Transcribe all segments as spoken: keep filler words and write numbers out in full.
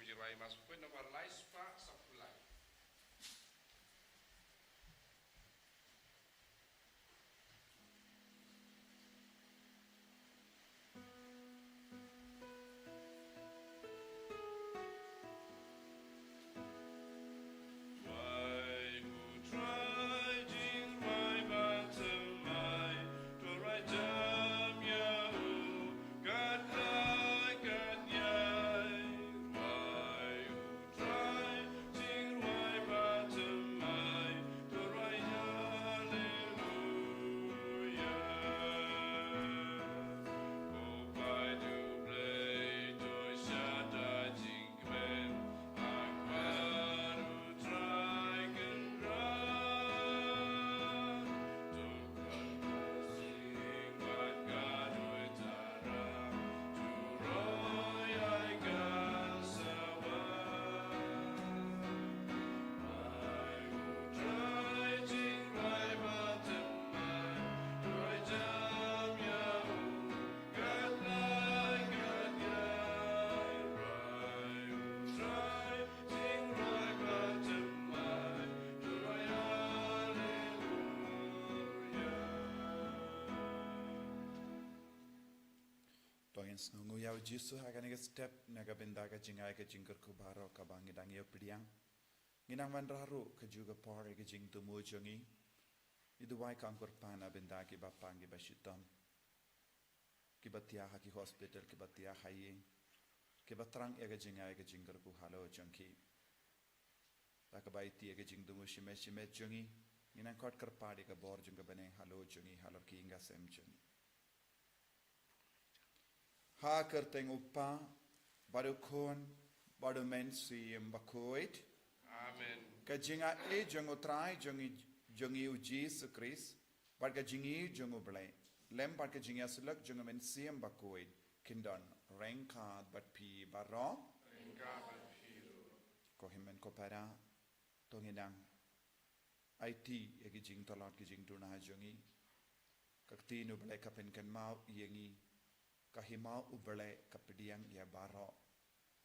Jingrai Mass Pukut nombar lai spah saphew lai. To ngin sngewnguh ïa u Jisu ha kane ka step na ka bynta ka jingai ka jingkyrkhu baroh kaba ngi dang ïa pdiang. Ngi nang wanrah ruh kajuh ka por ïa ka jingthmu jong ngi. Ngi duwai ka ong kyrpad na bynta kiba pang kiba shitom, kiba thiah ha ki hospital, kiba thiah ha ïing, kiba thrang ïa ka jingai ka jingkyrkhu halor jong ki. Da kaba aiti ïa ka jingthmu shimet shimet jong ngi, ngi nang khot kyrpad ïa ka bor jong ka bneng halor jong ngi, halor ki ïing ki sem jong ngi. Ha ka kyrteng u Kpa bad u Khun bad u Mynsiem Bakhuid. Amen. Ka jingai jong u Trai jong ngi, jong ngi u Jisu Khrist, bad ka jingïeit jong u Blei, lem bad ka jingïasyllok jong u Mynsiem Bakhuid, kin don ryngkat bad phi baroh. Ryngkat bad phi ruh. Ko hynmen ko para, to ngin nang aiti ïa ki jingtlot ki jingduna jong ngi. Ka ktien u Blei ka pynkynmaw ïa ngi, ka hima u Blei ka pdiang ïa baroh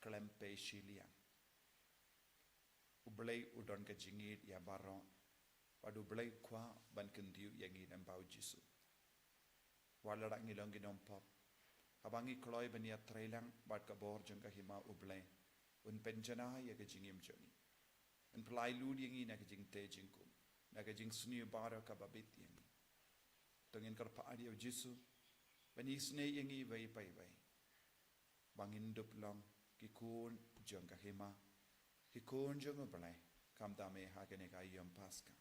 khlem pei shiliang. U Blei u don ka jingïeit ïa baroh, bad u Blei u kwah ban kyntiew ïa ngi lyngba u Jisu. Wat la ngi long ki nongpop, haba ngi kloi ban ïatreilang bad ka bor jong ka hima u Blei, un pynjanai ïa ka jingim jong ngi. Un pynlait lut ïa ngi na ka jingtei jingkhum, na ka jingsniew baroh kaba bit ïa ngi. To ngin kyrpad ïa u Jisu ban isynei ïa ngi iwei pa iwei, ba ngin dup long ki khun jong ka hima, ki khun jong u Blei, khamtam eh ha kane ka aïom Paskha.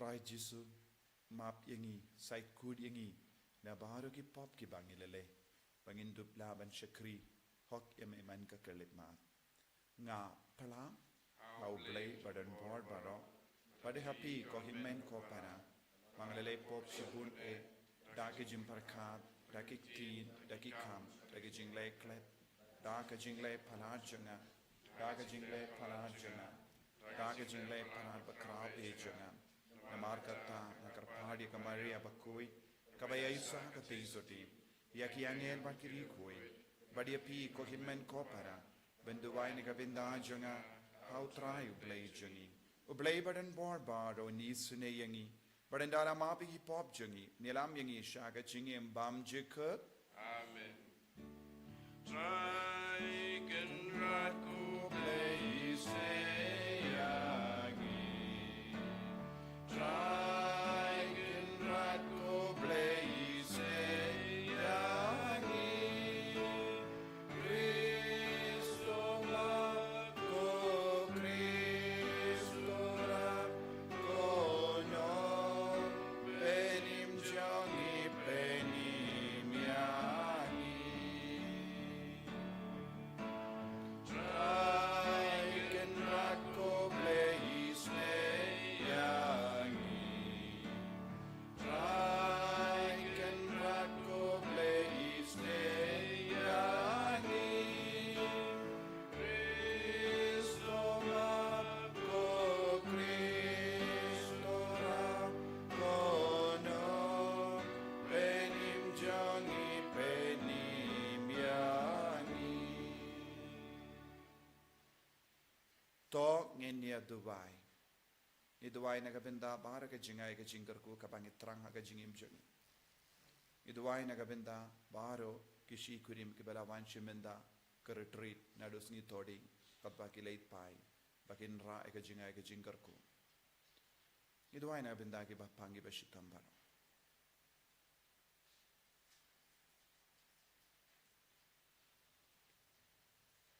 Trai Jisu, map ïa ngi, sait kut ïa ngi na baroh ki pop kiba ngi la leh, ba ngin dup lah ban shakri hok ïa me man ka khyllipmat. Nga phla ha u Blei badonbor baroh, bad ha phi ko hynmen ko para, ba nga la leh pop shibun eh, da ki jingpyrkhat, da ki ktien, da ki kam, da ki jingleh khlem, da ka jingleh palat jong nga, da ka jingleh palat jong nga, da ka jingleh palat bakhraw eh jong nga. Namar kata nga kyrpad ïa ka Maria bakhuid, kaba ïaisah ha ka pyrthei, ïa ki angel bad ki riewkhuid, bad ïa phi ko hynmen ko para, ban duwai na ka bynta jong nga ha u Trai u Blei jong ngi. U Blei badonbor baroh un isynei ïa ngi, bad un da la map ïa ki pop jong ngi, un ïalam ïa ngi sha ka jingim bymjukut. Amen. Trai Kynrad ko Blei isynei ïa ngi. Trai Kynrad ko Blei isynei ïa ngi. Khrist u la, ko Khrist u la, ko nong pynïap jong ngi, pynïap ïa ngi. Trai Kynrad duwai. Ngi duwai na ka bynta baroh ka jingai ka jingkyrkhu kaba ngi thrang ha ka jingim jong ngi. Ngi duwai na ka bynta baroh ki shi kurim kiba la wan shim bynta ka retreat naduh sngi Thohdieng, katba ki leit phai ba kin rah ïa ka jingai ka jingkyrkhu. Ngi duwai na ka bynta kiba pang kiba shitom baroh.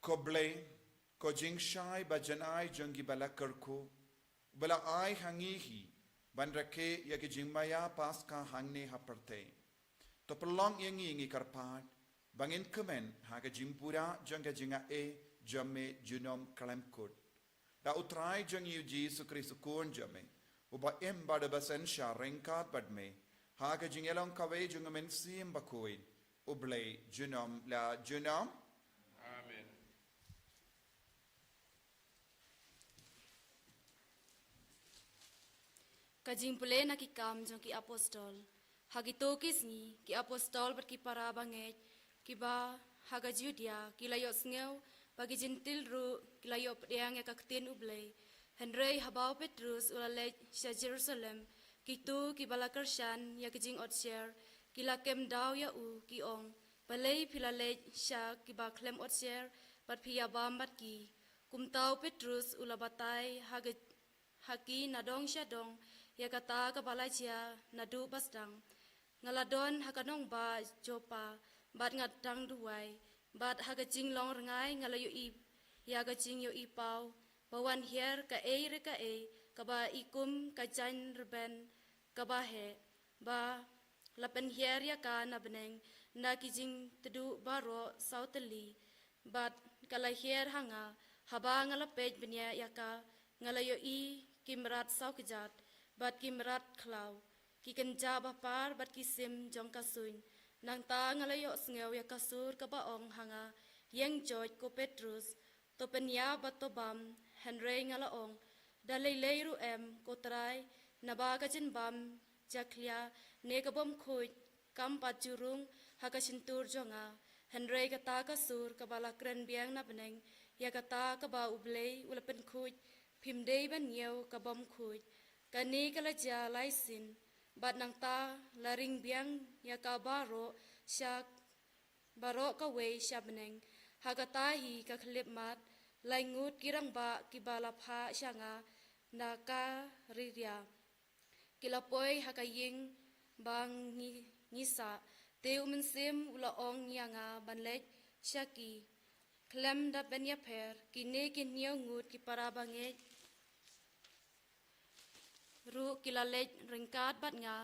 Ko Blei, ko jingshai ba jan ai jong kiba la kyrkhu, ba la ai ha ngi hi ban rakhe ïa ki jingmaïa Paskha hangne ha pyrthei. To pynlong ïa ngi, ngi kyrpad ba ngin kmen ha ka jingpura jong ka jingaiei jong me junom khlem kut. Da U Trai jong ngi U Jisu Khrist U Khun jong me, uba im bad uba synshar ryngkat bad me ha ka jingïalong kawei jong U Mynsiem Bakhuid, U Blei junom la junom. Amen. Ka jingpule na Ki Kam jong ki Apostol. Ha kito ki sngi ki apostol bad ki para bangeit kiba ha ka Judia ki la ïohsngew ba ki Jentil ruh ki la ïohpdiang ïa ka ktien U Blei. Hynrei haba u Petrus u la leit sha Jerusalem, kito kiba la kyrshan ïa ki jingotsher ki la kem daw ïa u, ki ong, "Balei phi la leit sha kiba khlem otsher bad phi ïabam bad ki?" Kumta u Petrus u la batai ha ka ha ki na dong sha dong ïa kata kaba la jia naduh ba sdang. Nga la don ha ka nongbah Joppa bad nga dang duwai, bad ha ka jinglong rngai nga la ïohi ïa ka jingïohipaw ba wan hiar kaei re kaei kaba i kum ka jaiñ rben kaba heh, ba la pynhiar ïa ka na bneng na ki jingtduh baroh saw tylli, bad ka la hiar ha nga. Haba nga la peit bniah ïa ka, nga la ïohi ki mrad saw kjat bad ki mrad khlaw, ki kynja ba par bad ki sim jong ka suiñ. Nangta nga la ïohsngew ïa ka sur kaba ong ha nga, "Ïeng joit ko Petrus, to pynïap bad to bam." Hynrei nga la ong, "Da lei lei ruh em ko Trai, naba ka jingbam jakhlia ne ka bymkhuid kam pat ju rung ha ka shyntur jong nga." Hynrei kata ka sur kaba la kren biang na bneng ïa kata kaba U Blei u la pynkhuid, "Phim dei ban ñiew ka bymkhuid." Kane ka la jia lai sien, bad nangta la ring biang ïa ka baroh sha baroh kawei sha bneng. Ha kata hi ka khyllipmat, lai ngut ki rangbah kiba la phah sha nga na ka riria ki la poi ha ka ïing ba ngi, ngi sah. Te U Mynsiem u la ong ïa nga ban leit sha ki. Khlem da pynïapher, kine ki hynñiew ngut ki para bangeit ruh ki la leit ryngkat bad nga,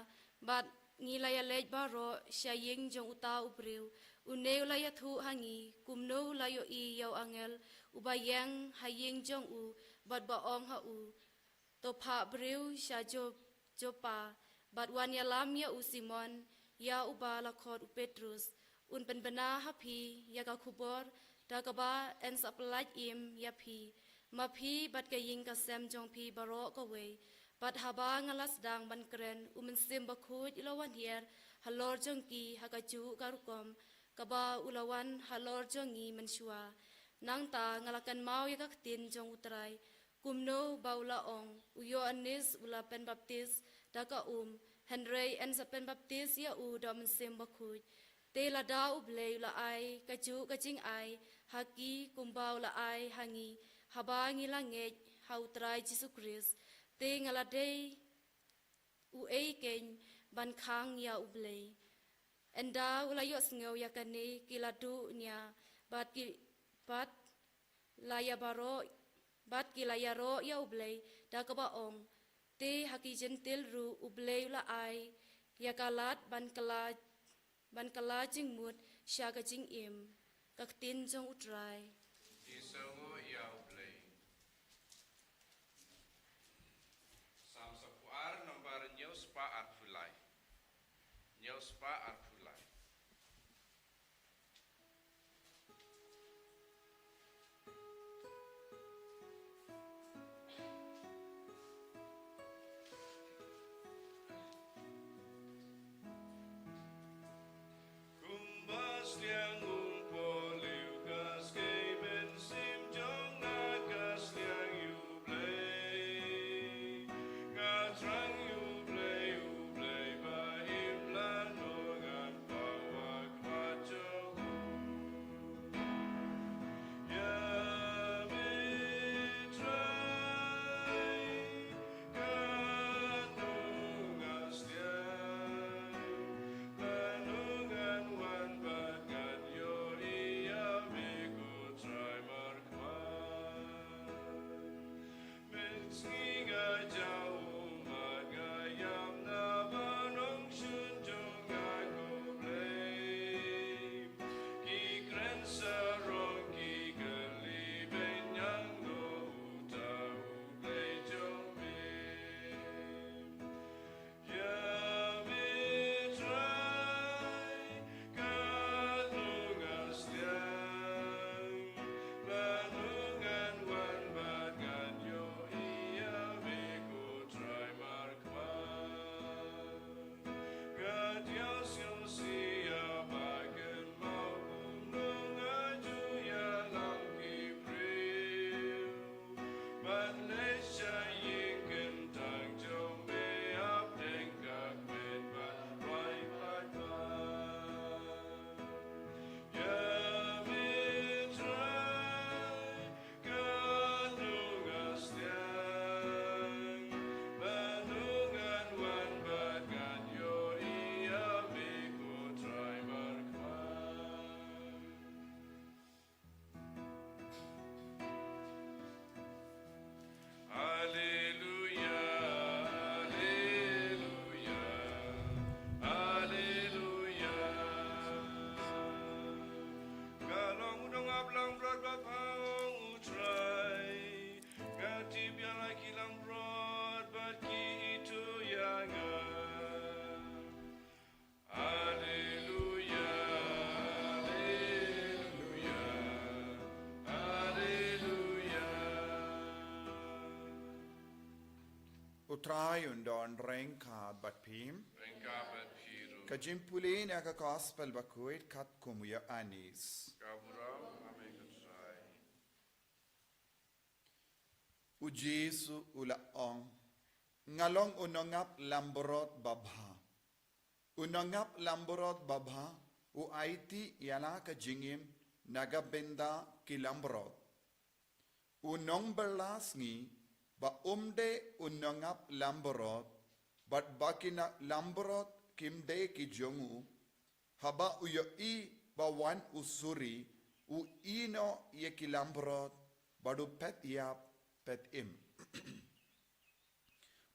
bad ngi la ïaleit baroh sha ïing jong uta u briew. Une u la ïathuh ha ngi kumno u la ïohi ïa u angel uba ïeng ha ïing jong u bad ba ong ha u, "To phah briew sha Jo-, Joppa bad wan ïalam ïa u Simon, ïa uba la khot u Petrus. Un pynbna ha phi ïa ka khubor da kaba yn sa pyllait im ïa phi, ma phi bad ka ïing ka sem jong phi baroh kawei." Bad haba nga la sdang ban kren, U Mynsiem Bakhuid u la wan hiar halor jong ki ha kajuh ka rukom kaba u la wan halor jong ngi mynshuwa. Nangta nga la kynmaw ïa ka ktien jong U Trai, kumno ba u la ong, "U Ïoannis u la pynbaptis da ka um, hynrei yn sa pynbaptis ïa u da U Mynsiem Bakhuid." Te lada U Blei u la ai kajuh ka jingai ha ki kumba u la ai ha ngi haba ngi la ngeit ha U Trai Jisu Khrist, te nga la dei uei keiñ ban khang ïa U Blei? Ynda u la ïohsngew ïa kane, ki la duh nia bad ki, bad la ïa baroh, bad ki la ïaroh ïa U Blei da kaba ong, "Te ha ki Jentil ruh U Blei u la ai ïa ka lad ban kylla, ban kylla jingmut sha ka jingim." Ka ktien jong U Trai. Ki sngew ïa U Blei. Salm saphew ar, nambar hynñiew spah arphew lai. Hynñiew spah arphew lai. Kumba sliang umpoh lieh ka skei mynsiem jong nga, ka sliang ïa U Blei. Trai un don ryngkat bad phi. Ryngkat bad phi ruh. Ka jingpule na ka Gospel bakhuid katkum u Ïoannis. Ka burom ha me ko Trai. U Jisu u la ong, nga long u nongap lambrot babha. U nongap lambrot babha u aiti ïa la ka jingim na ka bynta ki lambrot. U nongbylla sngi ba um dei u nongap lambrot, bad ba ki na lambrot kim dei ki jong u, haba u ïohi ba wan u suri, u ïehnoh ïa ki lambrot, bad u peit ïap peit im.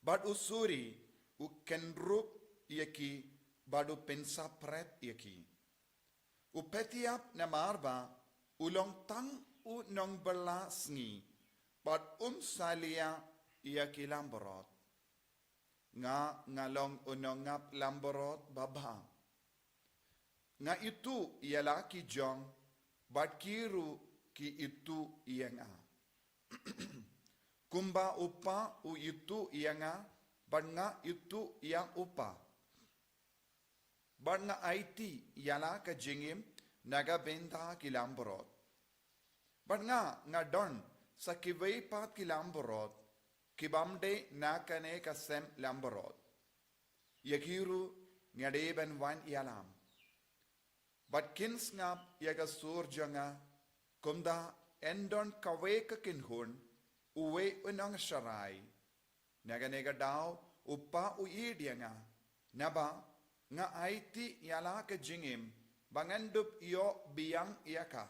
Bad u suri u kynrup ïa ki, bad u pynsapret ïa ki. U peit ïap namar ba u long tang u nongbylla sngi, bad um salia ïa ki lambrot. Nga, nga long u nongap lambrot babha. Nga ithuh ïa la ki jong, bad ki ruh ki ithuh ïa nga. Kumba u Kpa u ithuh ïa nga, bad nga ithuh ïa u Kpa. Bad nga aiti ïa la ka jingim na ka bynta ki lambrot. Bad nga, nga don sa kiwei pat ki lambrot, ki bym dei na kane ka sem lambrot. Ïa ki ruh nga dei ban wan ïalam. Bad kin sngap ïa ka sur jong nga, kumta yn don kawei ka kynhun, uwei u nongsharai. Na kane ka daw u Kpa u ïeit ïa nga, naba nga aiti ïa la ka jingim, ba ngan dup ïoh biang ïa ka.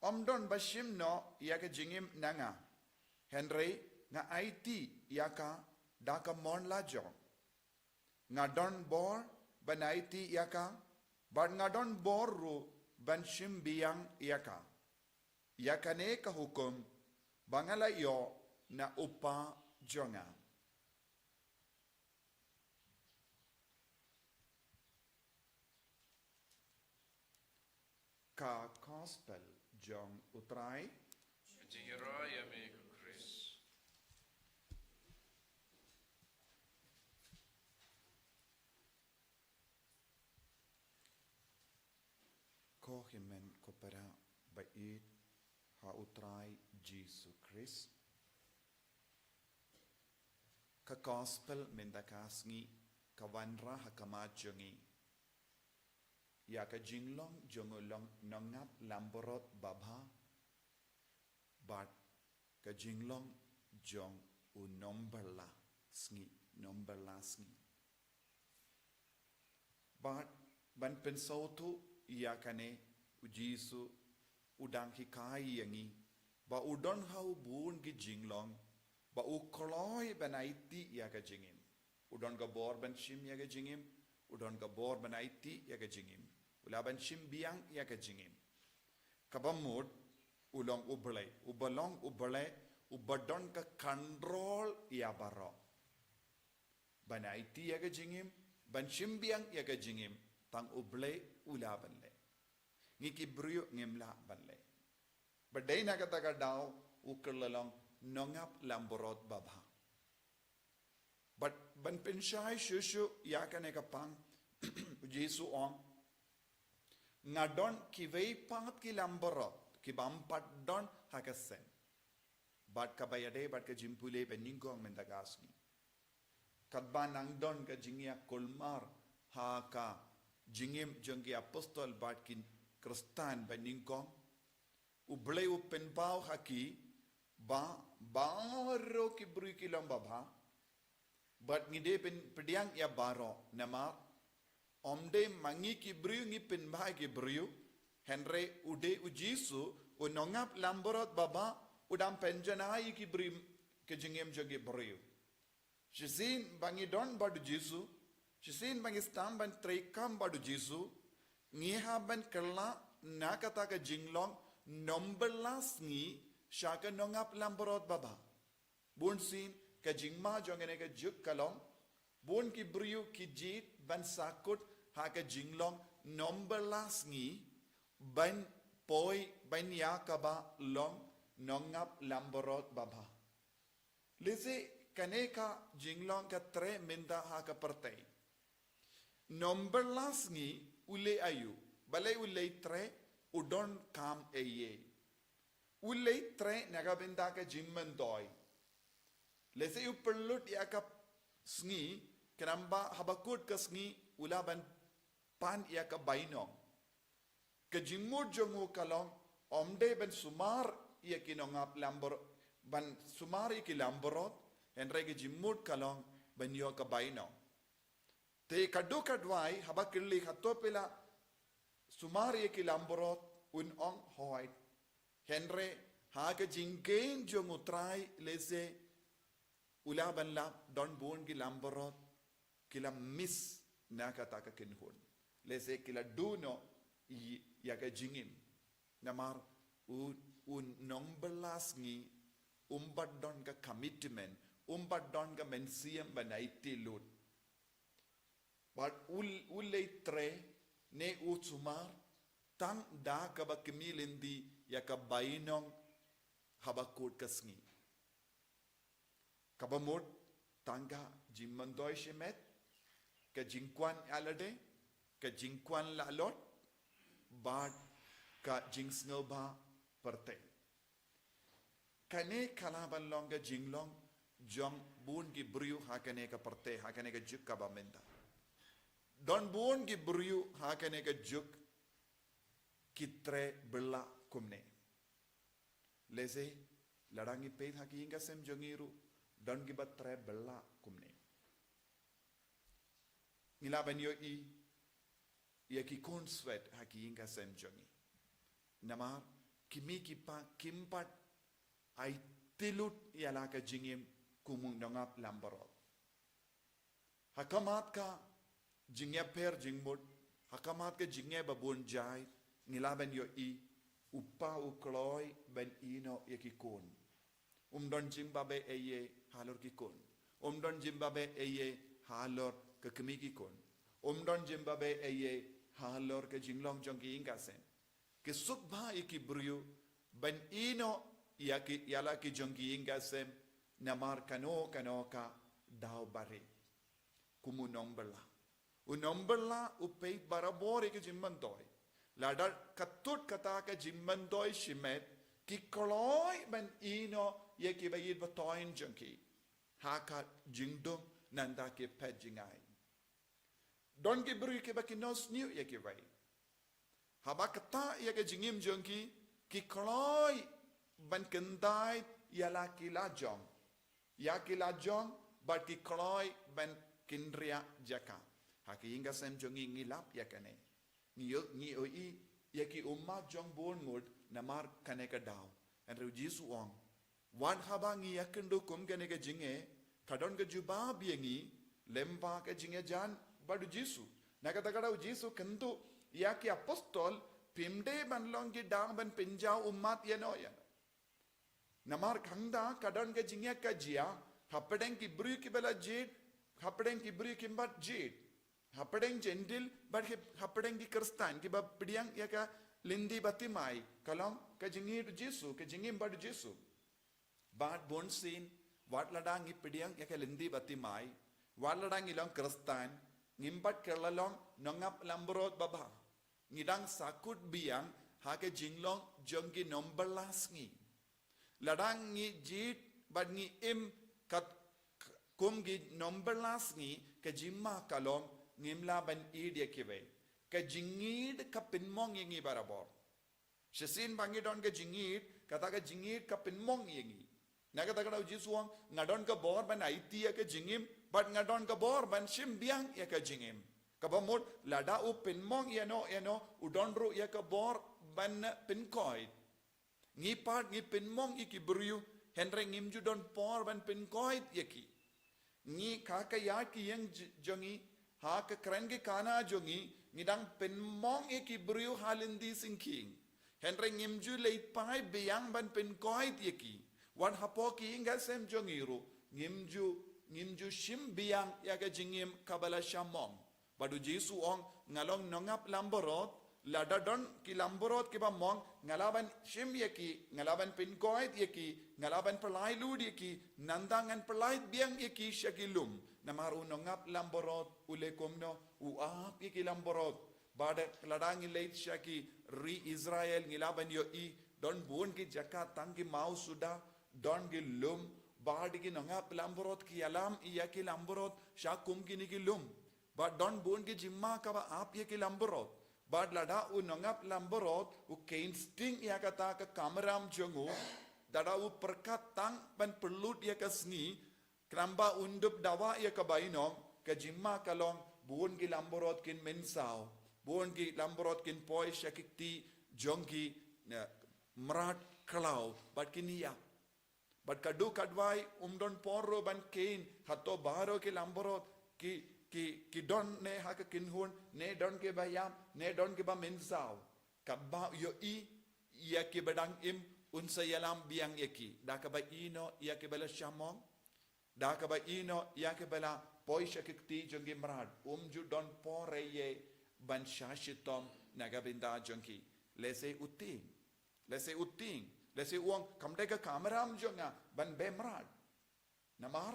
Ym don ba shim noh ïa ka jingim na nga, hynrei nga aiti ïa ka da ka mon lajong. Nga don bor ban aiti ïa ka, bad nga don bor ruh ban shim biang ïa ka. Ïa kane ka hukum ba nga la ïoh na u Kpa jong nga. Ka Gospel jong u Trai. Jingïaroh ïa me ko Khrist. Ko hynmen ko para ba ïeit ha u Trai Jisu Khrist. Ka Gospel mynta ka sngi ka wanrah ha khmat jong ngi ïa ka jinglong jong u long nongap lambrot babha, bad ka jinglong jong u nongbylla sngi, nongbylla sngi. Bad ban pynsawtu ïa kane u Jisu u dang hikai ïa ngi ba u don ha u bun ki jinglong, ba u kloi ban aiti ïa ka jingim. U don ka bor ban shim ïa ka jingim, u don ka bor ban aiti ïa ka jingim. U lah ban shim biang ïa ka jingim. Kaba mut u long U Blei, uba long U Blei, uba don ka control ïa baroh. Ban aiti ïa ka jingim, ban shim biang ïa ka jingim, tang U Blei u lah ban leh. Ngi ki briew ngim lah ban leh. Bad dei na kata ka daw u kylla long nongap lambrot babha. Bad ban pynshai shuh shuh ïa kane ka pang, u Jisu u ong, nga don kiwei pat ki lambrot, ki bym pat don ha ka sem. Bad kaba ïadei bad ka jingpule ba nyngkong mynta ka sngi. Katba nang don ka jingïakulmar ha ka jingim jong ki apostol bad ki Khristan ba nyngkong, U Blei u pynpaw ha ki ba baroh ki briew ki long babha. Bad ngi dei ban pdiang ïa baroh namar ym dei ma ngi ki briew ngi pynbha ïa ki briew, hynrei u dei u Jisu u nongap lambrot babha u dang pynjanai ïa ki briew, ka jingim jong ki briew. Shisien ba ngi don bad u Jisu, shisien ba ngi sdang ban treikam bad u Jisu, ngi hap ban kylla na kata ka jinglong nongbylla sngi sha ka nongap lambrot babha. Bunsien ka jingma jong kane ka juk ka long, bun ki briew ki jied ban sahkut ha ka jinglong nongbylla sngi, ban poi ban ïa kaba long nongap lambrot babha. Lehse Kane ka jinglong ka tre mynta ha ka pyrthei. Number la sngi u leh aïu, balei u leit tre, u donkam eiei. U leit tre na ka bynta ka jingmyntoi. Lehse u pynlut ïa ka sngi, khnang ba haba kut ka sngi u lah ban pan ïa ka bainong. Ka jingmut jong u ka long, ym dei ban sumar ïa ki nongap lambar, ban sumar ïa ki lambarot, hynrei ka jingmut ka long ban ïoh ka bainong. Te ka duk ka dwai, haba kylli hato phi la sumar ïa ki lambarot, un ong hooid. Hynrei ha ka jingkheiñ jong U Trai lehse u lah ban lap don bun ki lambarot ki la miss na kata ka kynhun. Lehse ki la duh noh ïa ka jingim. Namar u, u nongbylla sngi um pat don ka commitment, um pat don ka mynsiem ban aiti lut. Bad u, u leit tre ne u sumar tang da kaba khmih lynti ïa ka bainong haba kut ka sngi. Kaba mut tang ka jingmyntoi shimet, ka jingkwah ïa lade, ka jingkwah lahlot, bad ka jingsngewbha pyrthei. Kane ka lah ban long ka jinglong jong bun ki briew ha kane ka pyrthei, ha kane ka juk kaba mynta. Don bun ki briew ha kane ka juk ki tre bylla kumne. Lehse lada ngi peit ha ki ïing ki sem jong ngi ruh, don kiba tre bylla kumne. Ngi lah ban ïohi ïa ki khun swet ha ki ïing ki sem jong ngi. Namar ki kmie ki kpa kim pat aiti lut ïa la ka jingim kum u nongap lambarot. Ha khmat ka jingïapher jingmut, ha khmat ka jingïababun jait, ngi lah ban ïohi u kpa u kloi ban ïehnoh ïa ki khun. Um don jingbabe eiei halor ki khun. Um don jingbabe eiei halor ka kmie ki khun. Um don jingbabe eiei halor ka jinglong jong ki ïing ki sem. Ki suk bha ïa ki briew ban ïehnoh ïa ki, ïa la ki jong ki ïing ki sem, namar kano kano ka daw bari. Kum u nongbylla. U nongbylla u peit barabor ïa ka jingmyntoi. Lada katut kata ka jingmyntoi shimet, ki kloi ban ïehnoh ïa kiba ïeit ba thoiñ jong ki ha ka jingdum nangta ki phet jingai. Don ki briew kiba ki nosniew ïa kiwei. Haba kata ïa ka jingim jong ki, ki kloi ban kyntait ïa la ki lajong. Ïa ki lajong bad ki kloi ban kynriah jaka. Ha ki ïing ki sem jong ngi ngi lap ïa kane. Ngi ïoh, ngi ïohi ïa ki ummat jong bun ngut namar kane ka daw. Hynrei U Jisu u ong, wat haba ngi ïakynduh kum kane ka jingeh, ka don ka jubab ïa ngi lyngba ka jingïajan bad U Jisu. Na kata ka daw U Jisu u kyntu ïa ki apostol, phim dei ban long ki dang ban pynjaw ummat ïano ïano. Namar kata ka don ka jingïakajia hapdeng ki briew kiba la jied, hapdeng ki briew kim pat jied. Hapdeng Jentil bad ki, hapdeng ki Khristan kiba pdiang ïa ka lynti baptisma, ka long ka jingïeit U Jisu, ka jingim bad U Jisu. Bad bunsien, wat lada ngi pdiang ïa ka lynti baptisma, wat lada ngi long Khristan, ngim pat kylla long nongap lambrot babha. Ngi dang sahkut biang ha ka jinglong jong ki nongbylla sngi. Lada ngi jied bad ngi im kat kum ki nongbylla sngi, ka jingma ka long ngim lah ban ïeit ïa kiwei. Ka jingïeit ka pynmong ïa ngi barabor. Shisien ba ngi don ka jingïeit, kata ka jingïeit ka pynmong ïa ngi. Na kata ka daw U Jisu u ong, nga don ka bor ban aiti ïa ka jingim, bad nga don ka bor ban shim biang ïa ka jingim. Kaba mut, lada u pynmong ïano ïano, u don ruh ïa ka bor ban pynkoit. Ngi pat ngi pynmong ïa ki briew, hynrei ngim ju don por ban pynkoit ïa ki. Ngi ha ka ïaid ka ïeng j-, jong ngi, ha ka kren ka kana jong ngi, ngi dang pynmong ïa ki briew ha lynti syngkhing. Hynrei ngim ju leit phai biang ban pynkoit ïa ki. Wat hapoh ki ïing ki sem jong ngi ruh, ngim ju, ngim ju shim biang ïa ka jingim kaba la shah mong. Bad U Jisu u ong, nga long nongap lambrot, Lada don ki langbrot kiba mong, nga lah ban shim ïa ki, nga lah ban pynkoit ïa ki, nga lah ban pynlait lut ïa ki, nangta ngan pynlait biang ïa ki sha ki lum. Namar u nongap langbrot u leh kumno, u ap ïa ki langbrot. Bad lada ngi leit sha ki ri Israel ngi lah ban ïohi, don bun ki jaka tang ki maw suda, don ki lum, bad ki nongap langbrot ki ïalam ïa ki langbrot sha kum kine ki lum. Bad don bun ki jingma kaba ap ïa ki langbrot. Bad lada u nongap langbrot u khein sting ïa kata ka kamram jong u, lada u pyrkhat tang ban pynlut ïa ka sngi, khnang ba un dup dawa ïa ka bainong, ka jingma ka long bun ki langbrot kin mynsaw, bun ki langbrot kin poi sha ki kti jong ki, eh, mrad khlaw bad kin ïap. Bad ka duk ka dwai um don por ruh ban khein, hato baroh ki langbrot ki, ki, ki don ne ha ka kynhun, ne don kiba ïap, ne don kiba mynsaw. Katba u ïohi ïa kiba dang im, un sa ïalam biang ïa ki. Da kaba ïehnoh ïa kiba la shah mong, da kaba ïehnoh ïa kiba la poi sha ki kti jong ki mrad, um ju don por ïa ban shah shitom na ka bynta jong ki. Lehse u tieng, lehse u tieng, lehse u ong kam dei ka kamram jong nga ban beh mrad. Namar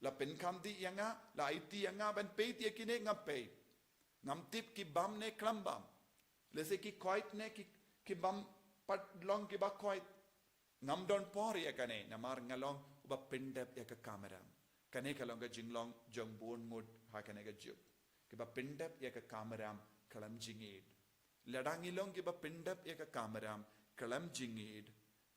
la pynkham dih ïa nga, la aiti ïa nga ban peit ïa kine, ngam peit. Ngam tip ki bam ne khlem bam. Lehse ki koit ne ki, ki bam pat long kiba koit. Ngam don por ïa kane, namar nga long uba pyndep ïa ka kamram. Kane ka long ka jinglong jong bun ngut ha kane ka juk. Kiba pyndep ïa ka kamram khlem jingïeid. Lada ngi long kiba pyndep ïa ka kamram khlem jingïeid,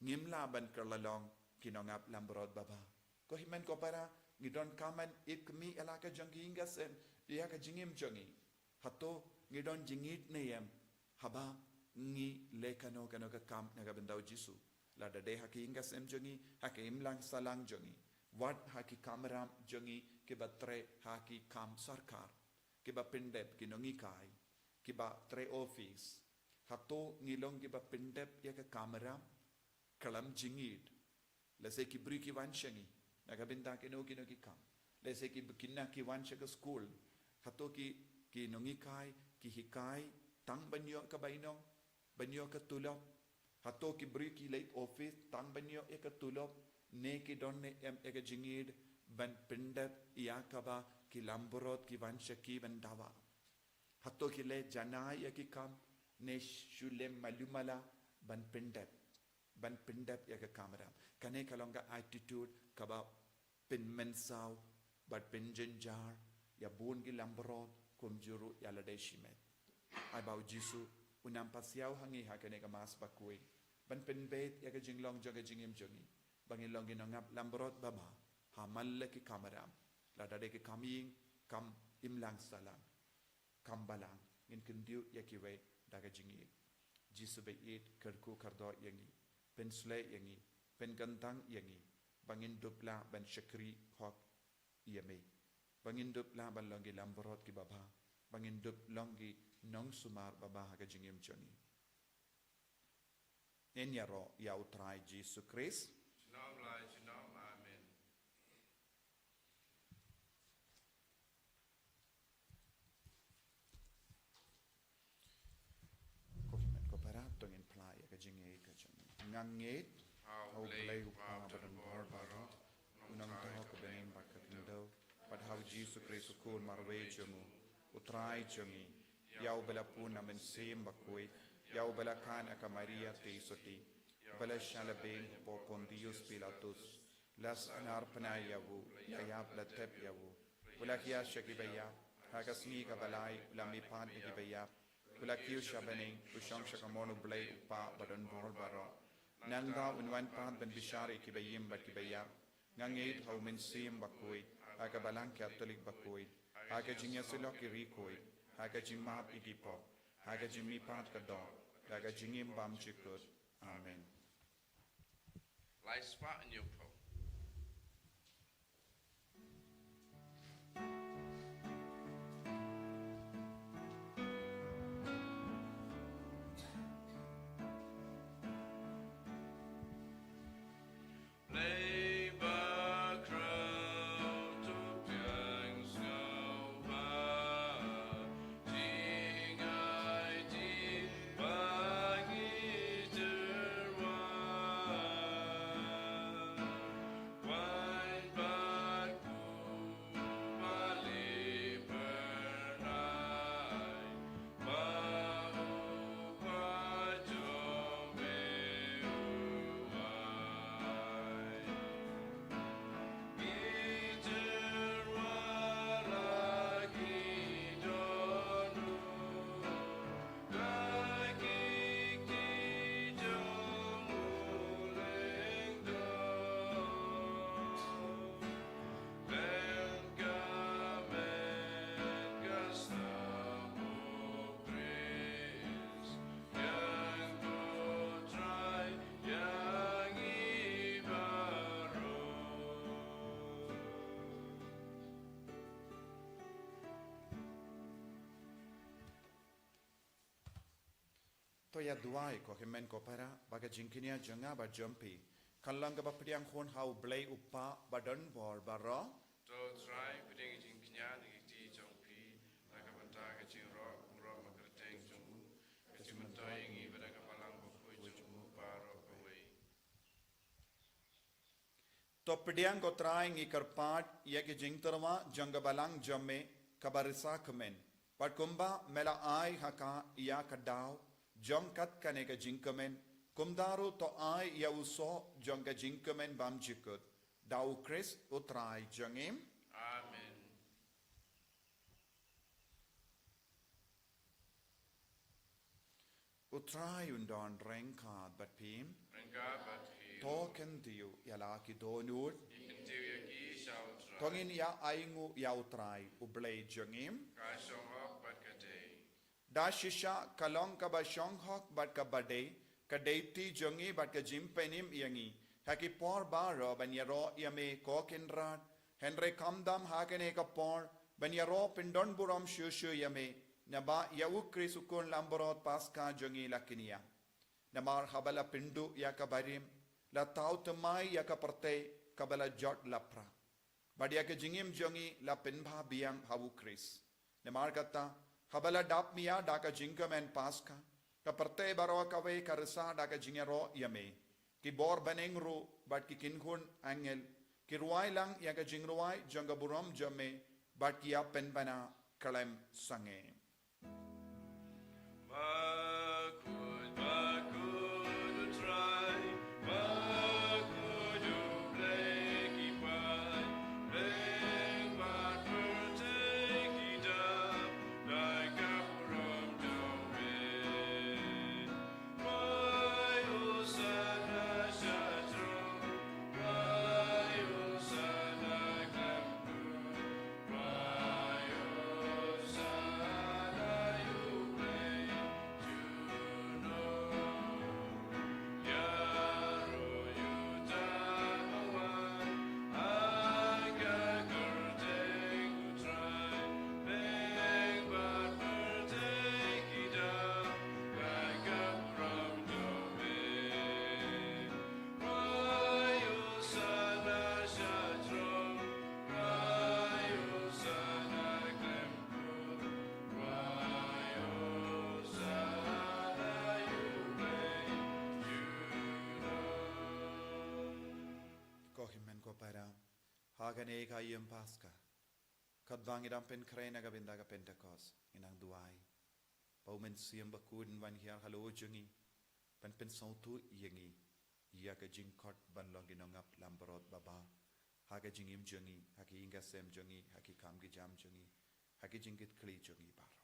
ngim lah ban kylla long ki nongap langbrot babha. Ko hynmen ko para, ngi donkam ban ïeit khmih ïa la ka jong ki ïing ka sem ïa ka jingim jong ngi. Hato ngi don jingïeid ne em haba ngi leh kano kano ka kam na ka bynta u Jisu? Lada dei ha ki ïing ka sem jong ngi, ha ka imlang sahlang jong ngi, wat ha ki kamram jong ngi kiba trei ha ki kam sorkar, kiba pyndep, ki nonghikai, kiba trei office. Hato ngi long kiba pyndep ïa ka kamram khlem jingïeid? Lehse ki briew ki wan sha ngi na ka bynta kino kino ki kam. Lehse ki khynnah ki wan sha ka skul. Hato ki, ki nonghikai ki hikai tang ban ïoh ka bainong, ban ïoh ka tulop? Hato ki briew ki leit office tang ban ïoh ïa ka tulop, ne ki don ne em ïa ka jingïeid ban pyndep ïa kaba ki langbrot ki wan sha ki ban dawa? Hato ki leh janai ïa ki kam ne shu leh malu mala ban pyndep, ban pyndep ïa ka kamram? Kane ka long ka attitude kaba pynmynsaw bad pynjynjar ïa bun ki langbrot kumjuh ruh ïa lade shimet. Ai ba u Jisu un nang pasiaw ha ngi ha kane ka Mass bakhuid ban pynbeit ïa ka jinglong jong ka jingim jong ngi, ba ngin long ki nongap langbrot babha ha man la ki kamram, lada dei ki kam ïing, kam imlang sahlang, kam balang. Ngin kyntiew ïa kiwei da ka jingïeid. Jisu ba ïeit, kyrkhu kyrdoh ïa ngi, pynshlei ïa ngi, pynkyntang ïa ngi ba ngin dup lah ban shakri hok ïa me, ba ngin dup lah ban long ki langbrot kiba bha, ba ngin dup long ki nongsumar babha ha ka jingim jong ngi. Ngin ïaroh ïa u Trai Jisu Khrist. Junom la junom. Amen. Ko hynmen ko para, to ngin phla ïa ka jingïeid ka jong ngi. Nga ngeit ha u Blei u Kpa badonbor baroh, u Nongthaw ka bneng bad ka khyndew, bad ha u Jisu Khrist u Khun marwei jong u, u Trai jong ngi, ïa uba la pun na Mynsiem Bakhuid, ïa uba la khan ha ka Maria Theisotti, uba la shah lehbeiñ hapoh Pontius Pilatus, la sahnarphna ïa u, la ïap la thep ïa u, u la hiar sha kiba ïap, ha ka sngi kaba lai u la mihpat na kiba ïap, u la kiew sha bneng, u shong sha kamon u Blei u Kpa badonbor baroh. Nangta un wan pat ban bishar ïa kiba im bad kiba ïap. Nga ngeit ha u Mynsiem Bakhuid, ha ka Balang Katholik bakhuid, ha ka jingïasyllok ïa ki riewkhuid, ha ka jingmap ïa ki pop, ha ka jingmihpat ka doh, ha ka jingim bymjukut. Amen. Lai spah ñiew phew. Blei ba khraw to pdiang sngewbha, jingai jin To ïa duwai ko hynmen ko para, ba ka jingkñia jong nga bad jong phi kan long kaba pdiang hun ha U Blei U Kpa badonbor baroh. To Trai, pdiang ka jingkñia na ki kti jong phi na ka bynta ka jingroi baroh ba kyrteng jong u, ka jingmyntoi ïa ngi ba na ka balang bakhuid jong u baroh kawei. To pdiang ko Trai, ngi kyrpad ïa ki jingtyrwa jong ka balang jong me kaba risa kmen, bad kumba me la ai ha ka ïa ka daw jong kat kane ka jingkmen, kumta ruh to ai ïa u soh jong ka jingkmen bymjukut, da U Khrist U Trai jong ngi. Amen. U Trai un don ryngkat bad phi. Ryngkat bad phi. To kyntiew ïa la ki dohnud. Ngi kyntiew ïa ki sha U Trai. To ngin ïa ainguh ïa U Trai U Blei jong ngi. Ka shong hok bad ka dei. Da shisha ka long kaba shong hok bad kaba dei, ka dei kti jong ngi bad ka jingpynim ïa ngi ha ki por baroh ban ïaroh ïa me ko Kynrad. Hynrei khamtam ha kane ka por ban ïaroh pyndonburom shuh shuh ïa me, naba ïa U Khrist U Khun Langbrot Paskha jong ngi la kñia. Namar haba la pynduh ïa ka barim, la thaw thymmai ïa ka pyrthei kaba la jot lapra, bad ïa ka jingim jong ngi la pynbha biang ha U Khrist. Namar kata, haba la dap mia da ka jingkmen Paskha, ka pyrthei baroh kawei ka risa da ka jingïaroh ïa me. Ki bor bneng ruh bad ki kynhun angel ki rwai lang ïa ka jingrwai jong ka burom jong me, bad ki ïa pynbna khlem sangeh. Bakhuid, bakhuid U Trai, bakhuid U Blei ki paid, bad pyrthei ki dap da ka burom jong me. Khwai Hosana sha throne, khwai Hosana khlem kut. Ko hynmen ko para, ha kane ka ïing Paskha, katba ngi dang pynkhreh na ka bynta ka Pentekost, ngi nang duwai ba U Mynsiem Bakhuid un wan hiar halor jong ngi, ban pynsngewthuh ïa ngi ïa ka jingkhot ban long ki nongap langbrot babha ha ka jingim jong ngi, ha ki ïing ki sem jong ngi, ha ki kam ki jam jong ngi, ha ki jingkitkhlieh jong ngi baroh.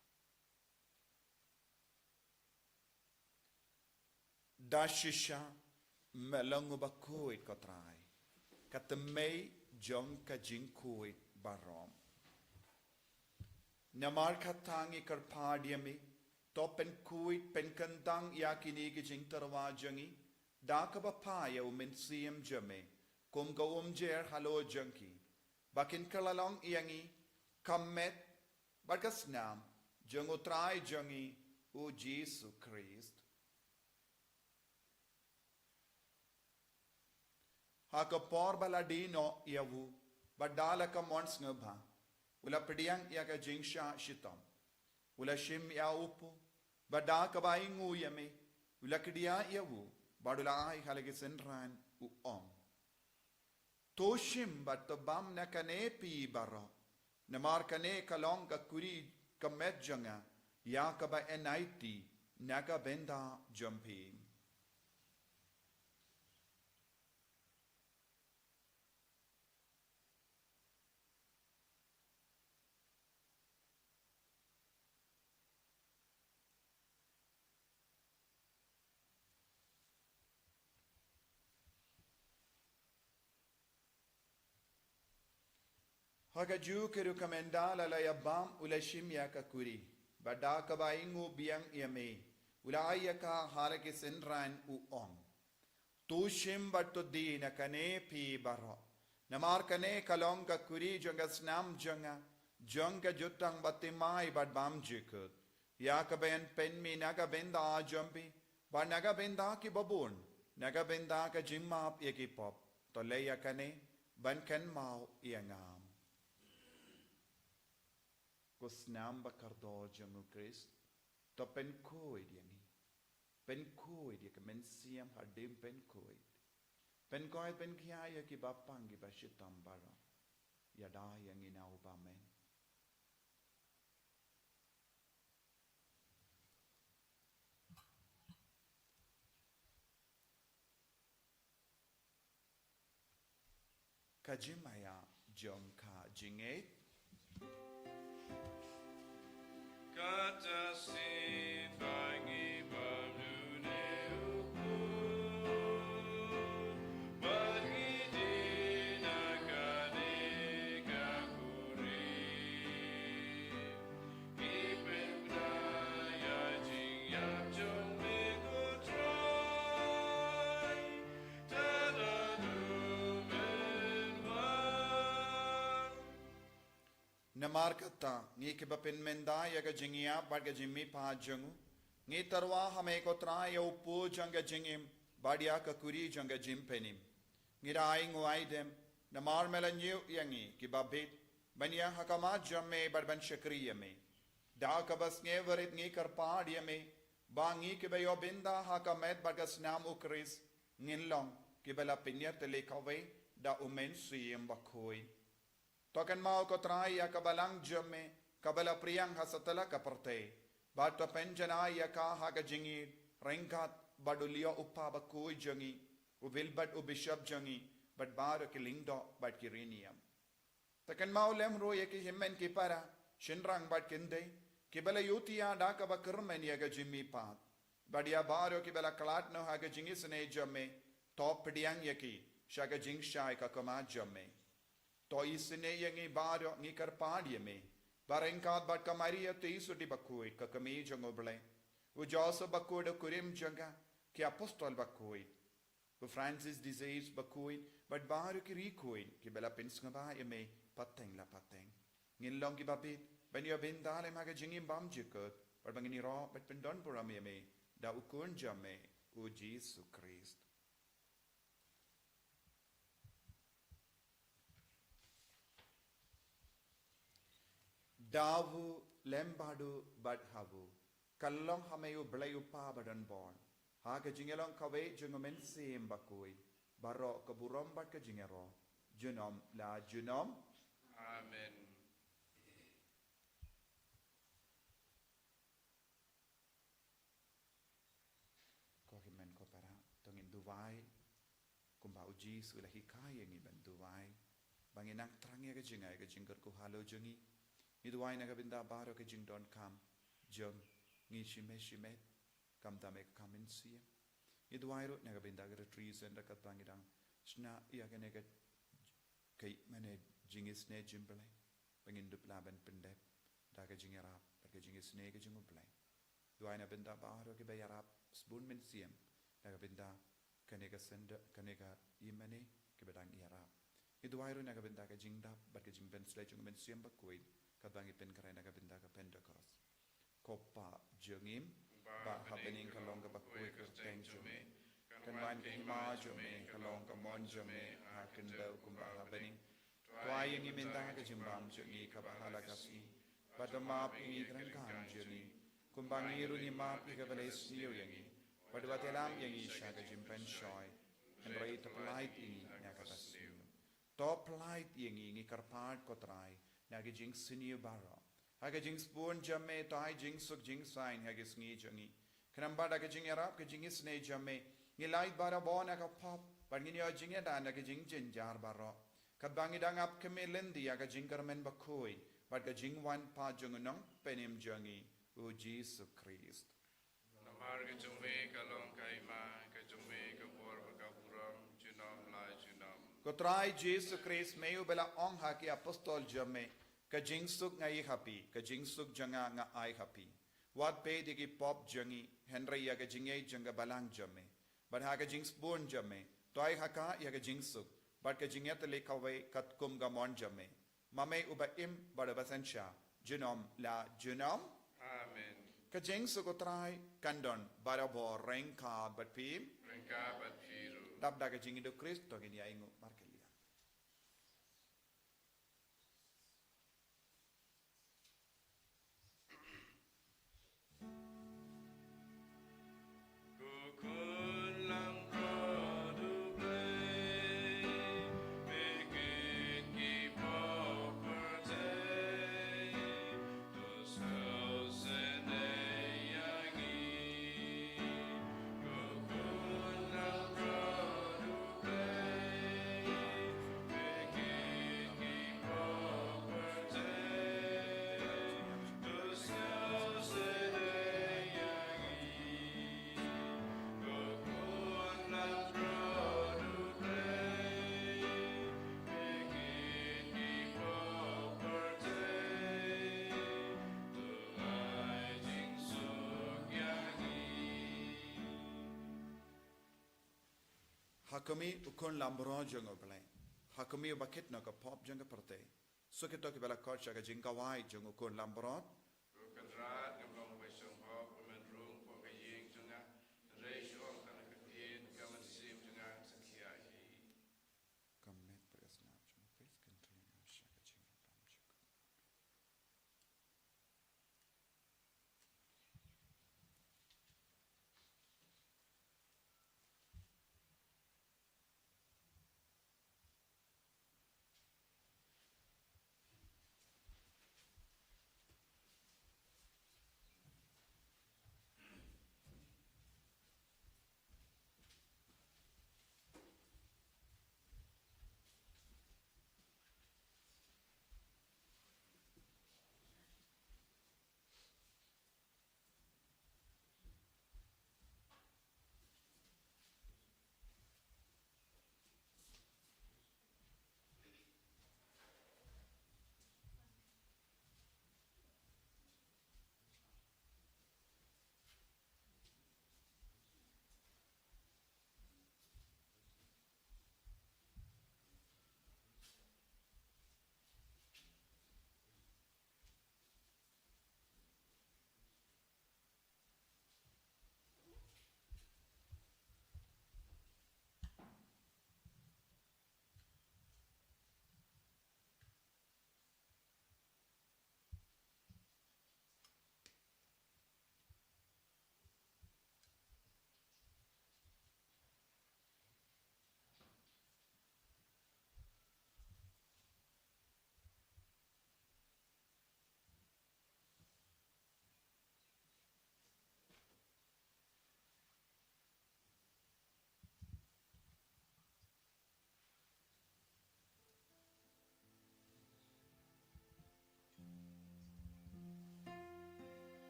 Da shisha me long uba khuid, ko Trai, ka thymmei jong ka jingkhuid baroh. Namar kata ngi kyrpad ïa me, to pynkhuid pynkyntang ïa kine ki jingtyrwa jong ngi da kaba phah ïa U Mynsiem jong me kum ka umjer halor jong ki, ba kin kylla long ïa ngi ka met bad ka snam jong U Trai jong ngi U Jisu Khrist. Ha ka por ba la die noh ïa u, bad da la ka mon sngewbha, u la pdiang ïa ka jingshah shitom, u la shim ïa u pud, bad da kaba ainguh ïa me, u la kdiah ïa u, bad u la ai ha la ki synran, u ong: To shim bad to bam na kane phi baroh, namar kane ka long ka khuri ka met jong nga, ïa kaba yn aiti na ka bynta jong phi. Ha kajuh ka rukom ynda la la ïa bam, u la shim ïa ka khuri, bad da kaba ainguh biang ïa me, u la ai ïa ka ha la ki synran, u ong: To shim bad to die na kane phi baroh, namar kane ka long ka khuri jong ka snam jong nga, jong ka jutang bathymmai bad bymjukut, Ïa kaba yn pynmih na ka bynta jong phi bad na ka bynta ki babun, na ka bynta ka jingmap ïa ki pop. To leh ïa kane ban kynmaw ïa nga. Ko snam ba kordor jong u Khrist, to pynkhuid ïa ngi. Pynkhuid ïa ka mynsiem hadien pynkhuid. Pynkhuid pynkhia ïa ki bapang ki bashitom baroh. Ïada ïa ngi na u bymman. Ka jingmaïa jong ka jingngeit. Kata sien ba ngi bam lune u Khrist, ba ngi dei na kane ka kurim. Ki pynbna ïa jingïap jong me ko Trai, tad haduh men wan. Namar kata, ngi kiba pynmynta ïa ka jingïap bad ka jingmihpat jong u, ngi tyrwa ha me ko Trai ïa u pud jong ka jingim bad ïa ka kuri jong ka jingpynim. Ngi da ai nguh ai dem namar me la ñiew ïa ngi kiba bit ban ïeng ha khmat jong me bad ban shakri ïa me. Da kaba sngewrit ngi kyrpad ïa me ba ngi kiba ïoh bynta ha ka met bad ka snam u Khrist ngin long kiba la pynïatylli kawei da u Mynsiem Bakhuid. To kynmaw ko Trai ïa ka balang jong me kaba la pdiang ha satlak ka pyrthei, bad to pynjanai ïa ka ha ka jingïeit ryngkat bad u Leo u Kpa Bakhuid jong ngi, u Wilbert u Bishop jong ngi, bad baroh ki lyngdoh bad ki riewniam. To kynmaw lem ruh ïa ki hynmen ki para, shynrang bad kynthei kiba la ïohthiah da kaba kyrmen ïa ka jingmihpat, bad ïa baroh kiba la khlad noh ha ka jingisynei jong me, to pdiang ïa ki sha ka jingshai ka khmat jong me. To isynei ïa ngi baroh, ngi kyrpad ïa me ba ryngkat bad ka Maria Theisotti Bakhuid ka Kmie jong u Blei, u Joseph Bakhuid u kurim jong ka, ki Apostol Bakhuid, u Francis de Sales Bakhuid bad baroh ki riewkhuid kiba la pynsngewbha ïa me pateng la pateng, ngin long kiba bit ban ïoh bynta lem ha ka jingim bymjukut, bad ba ngin ïaroh bad pyndonburom ïa me da u Khun jong me u Jisu Khrist. Da u lem bad u bad ha u, ka long ha me u Blei u Kpa badonbor, ha ka jingïalong kawei jong u Mynsiem Bakhuid, baroh ka burom bad ka jingïaroh junom la junom. Amen. Ko hynmen ko para, to ngin duwai kumba u Jisu u la hikai ïa ngi ban duwai, ba ngin nang thrang ïa ka jingai ka jingkyrkhu halor jong ngi. Ngi duwai na ka bynta baroh ka jingdonkam jong ngi shimet shimet, khamtam ïa ka kam mynsiem. Ngi duwai ruh na ka bynta ka Retreat Centre katba ngi dang shna ïa kane ka, ka, mane, jingisynei jong u Blei, ba ngin dup lah ban pyndep da ka jingïarap bad ka jingisynei ka jong u Blei. Duwai na bynta baroh kiba ïarap sbun mynsiem na ka bynta kane ka senda, kane ka ïingmane, kiba dang ïarap. Ngi duwai ruh na ka bynta ka jingdap bad ka jingpynshlei jong u Mynsiem Bakhuid, katba ngi pynkhreh na ka bynta ka Pentekost. Ko Pa jong ngi ba ha bneng, ka long kaba khuid ka kyrteng jong me. Kan wan ka hima jong me, ka long ka mon jong me ha khyndew kumba ha bneng. To ai ïa ngi mynta ka jingbam jong ngi kaba ha la ka sngi, bad to map ïa ngi ki ryngkang jong ngi, kumba ngi ruh ngi map ïa kiba leh sniew ïa ngi. Bad wat ïalam ïa ngi sha ka jingpynshoi, hynrei to pyllait ïa ngi na kaba sniew. To pyllait ïa ngi, ngi kyrpad ko Trai, na ki jingsniew baroh. Ha ka jingsbun jong me to ai jingsuk jingsaiñ ha ki sngi jong ngi. Khnang ba da ka jingïarap ka jingisynei jong me, ngi lait barabor na ka pop, bad ngin ïoh jingïada na ki jingjynjar baroh, katba ngi dang ap khmih lynti ïa ka jingkyrmen bakhuid bad ka jingwan pat jong u Nongpynim jong ngi, u Jisu Khrist. Namar ka jong me ka long ka hima, ka jong me ka bor bad ka burom junom la junom. Ko Trai Jisu Khrist, me uba la ong ha ki apostol jong me, ka jingsuk nga ai ha phi, ka jingsuk jong nga nga ai ha phi. Wat peit ïa ki pop jong ngi, hynrei ïa ka jingïeit jong ka balang jong me. Bad ha ka jingsbun jong me to ai ha ka ïa ka jingsuk bad ka jingïatylli kawei katkum ka mon jong me, ma me uba im bad uba synshar junom la junom. Amen. Ka jingsuk u Trai kan don barabor ryngkat bad phi. Ryngkat bad phi ruh. Dap da ka jingïaduh Khrist to ngin ïa ainguh markylliang. Ha khmih u Khun Lambrot jong U Blei, ha khmih uba kit noh ka pop jong ka pyrthei. Suk ïa kito kiba la khot sha ka jingkhawai jong u Khun Lambrot. Ko Kynrad, ngam long ba sngewhok ba men rung hapoh ka ïing jong nga, hynrei shu ong tang ïa ka ktien, ka mynsiem jong nga kan sa khia hi. Ka met bad ka snam jong U Khrist kan trei ïa nga sha ka jingim bymjukut.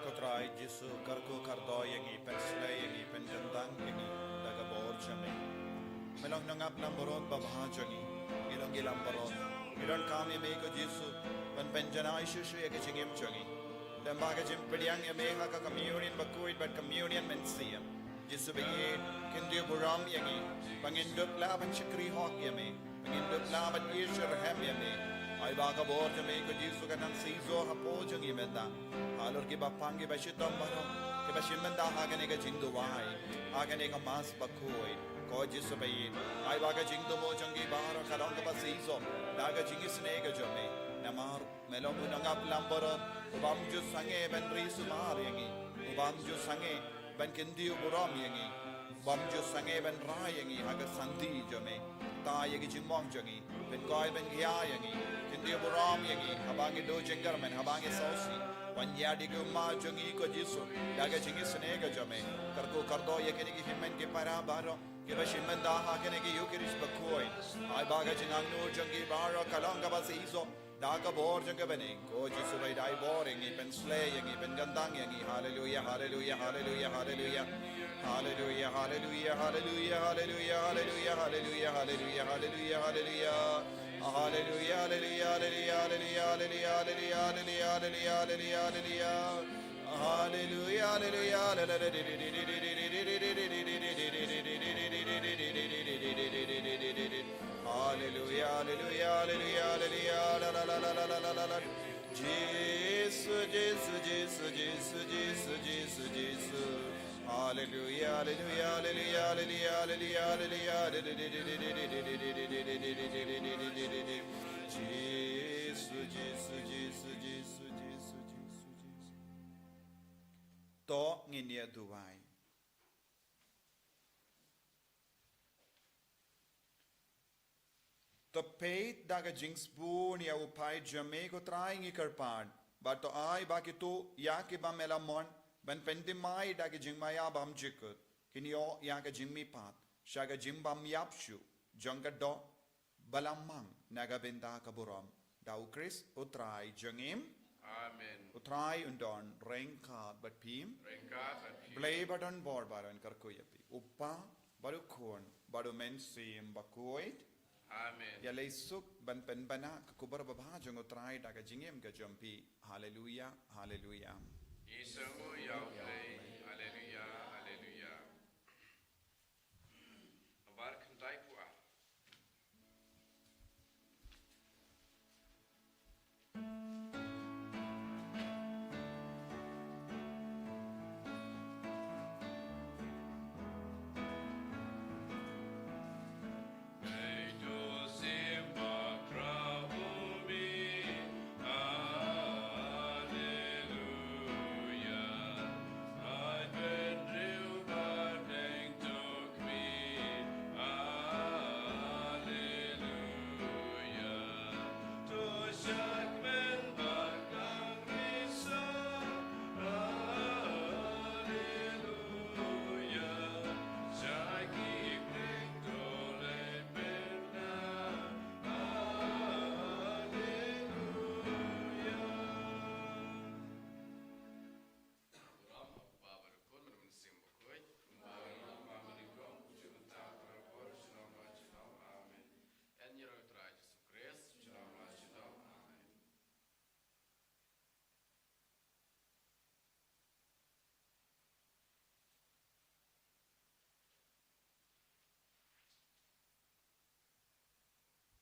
Ko Trai Jisu, kyrkhu kyrdoh ïa ngi, pynsleh ïa ngi, pynkyntang ïa ngi da ka bor jong me. Me long nongap Lambrot babha jong ngi. Ngi long ki Lambrot. Ngi donkam ïa me ko Jisu ban pynjanai shuh shuh ïa ka jingim jong ngi. Lyngba ka jingpdiang ïa me ha ka communion bakhuid bad communion mynsiem. Jisu ba ïeit, kyntiew burom ïa ngi ba ngin dup lah ban shakri hok ïa me, ba ngin dup lah ban ïeit shitrhem ïa me. Ai ba ka bor jong me ko Jisu kan nang seisoh hapoh jong ngi mynta. Halor kiba pang kiba shitom baroh kiba shim bynta ha kane ka jingduwai, ha kane ka Mass bakhuid, ko Jisu ba ïeit. Ai ba ka jingthmu jong ngi baroh ka long kaba seisoh da ka jingisynei ka jong me. Namar me long u nongap lambaroh, u bym ju sangeh ban ri sumar ïa ngi, u bym ju sangeh ban kyntiew burom ïa ngi, u bym ju sangeh ban rai ïa ngi ha ka santi jong me. Kta ïa ki jingmong jong ngi, pynkoit pynkhia ïa ngi, kyntiew burom ïa ngi haba ngi duh jingkyrmen, haba ngi sngewsih. Wan ïa ki ummat jong ngi ko Jisu da ka jingisynei ka jong me. Kyrkhu kyrdoh ïa kine ki hynmen ki para baroh kiba shim bynta ha kane ka Eukharist bakhuid. Ai ba ka jingangnud jong ngi baroh ka long kaba seisoh da ka bor jong ka bneng. Ko Jisu ba ïeit, ai bor ïa ngi, pynsleh ïa ngi, pynkyntang ïa ngi. Haleluia, haleluia, haleluia, haleluia. Haleluia, haleluia, haleluia, haleluia, haleluia, haleluia, haleluia, haleluia, haleluia. Haleluia, haleluia, haleluia, haleluia, haleluia, haleluia, haleluia, haleluia, haleluia. Haleluia, haleluia, haleluia. Haleluia, haleluia, haleluia, haleluia, haleluia, la, la, la. Jisu, Jisu, Jisu, Jisu, Jisu, Jisu, Jisu. Haleluia, haleluia, haleluia, haleluia, haleluia, haleluia. Jisu, Jisu, Jisu, Jisu, Jisu, Jisu, Jisu. To ngin ïa duwai. To peit da ka jingsbun ïa u paid jong me ko Trai ngi kyrpad. Bad to ai ba kito ïa kiba me la mon ban pynthymmai da ka jingmaïa bymjukut, kin ïoh ïa ka jingmihpat sha ka jingbymïap shuh jong ka doh ba la mang na ka bynta ka burom da u Khrist u Trai jong ngi. Amen. U Trai un don ryngkat bad phi. Ryngkat bad phi. Blei ba don bor baroh un kyrkhu ïa phi, u Kpa bad u Khun bad u Mynsiem Bakhuid. Amen. Ïaleh suk ban pynbna ka khubor babha jong u Trai da ka jingim ka jong phi. Haleluia, haleluia. Ngi sngewnguh ïa u Blei.